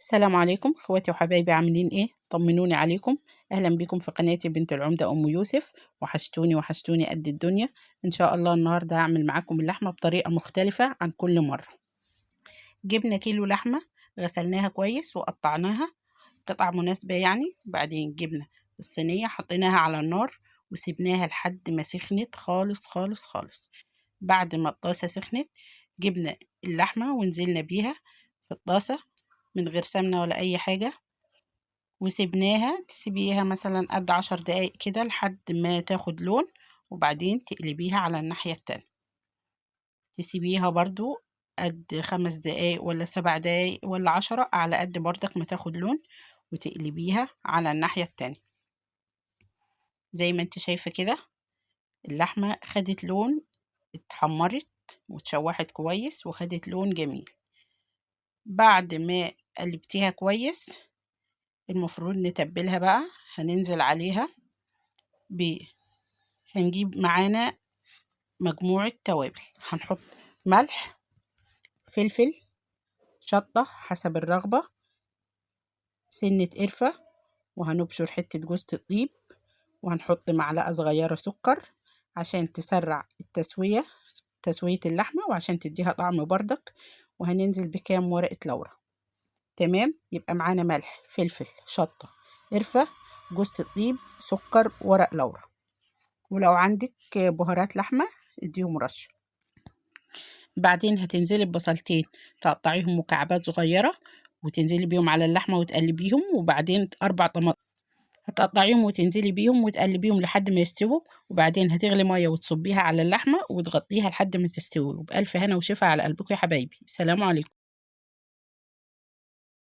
السلام عليكم اخواتي وحبايبي، عاملين ايه؟ طمنوني عليكم. اهلا بكم في قناتي بنت العمدة ام يوسف. وحشتوني وحشتوني قد الدنيا. ان شاء الله النهارده هعمل معاكم اللحمة بطريقة مختلفة عن كل مرة. جبنا كيلو لحمه، غسلناها كويس وقطعناها قطع مناسبة يعني. وبعدين جبنا الصينية حطيناها على النار وسيبناها لحد ما سخنت خالص خالص خالص. بعد ما الطاسه سخنت جبنا اللحمة ونزلنا بيها في الطاسه من غير سمنه ولا اي حاجة، وسيبناها تسيبيها مثلا قد 10 دقايق كده لحد ما تاخد لون، وبعدين تقلبيها على الناحية التانية. تسيبيها برضو قد 5 دقايق ولا 7 دقايق ولا 10، على قد برضك ما تاخد لون، وتقلبيها على الناحية التانية. زي ما انت شايفة كده اللحمة خدت لون، اتحمرت واتشوحت كويس وخدت لون جميل. بعد ما قلبتيها كويس المفروض نتبلها بقى. هننزل عليها ب هنجيب معانا مجموعة توابل. هنحط ملح، فلفل، شطة حسب الرغبة، سنة قرفة، وهنبشر حتة جوزة الطيب، وهنحط معلقة صغيرة سكر عشان تسرع التسوية، تسوية اللحمة، وعشان تديها طعم بردك. وهننزل بكام ورقة لورا. تمام، يبقى معانا ملح، فلفل، شطة، قرفة، جوزة الطيب، سكر، ورق لورا، ولو عندك بهارات لحمة اديهم رشة. بعدين هتنزلي ببصلتين تقطعيهم مكعبات صغيرة وتنزلي بيهم على اللحمة وتقلبيهم، وبعدين 4 طماطم هتقطعيهم وتنزلي بيهم وتقلبيهم لحد ما يستووا، وبعدين هتغلي مية وتصبيها على اللحمة وتغطيها لحد ما تستوي. وبألف هنا وشفا على قلبكم يا حبايبي. سلام عليكم.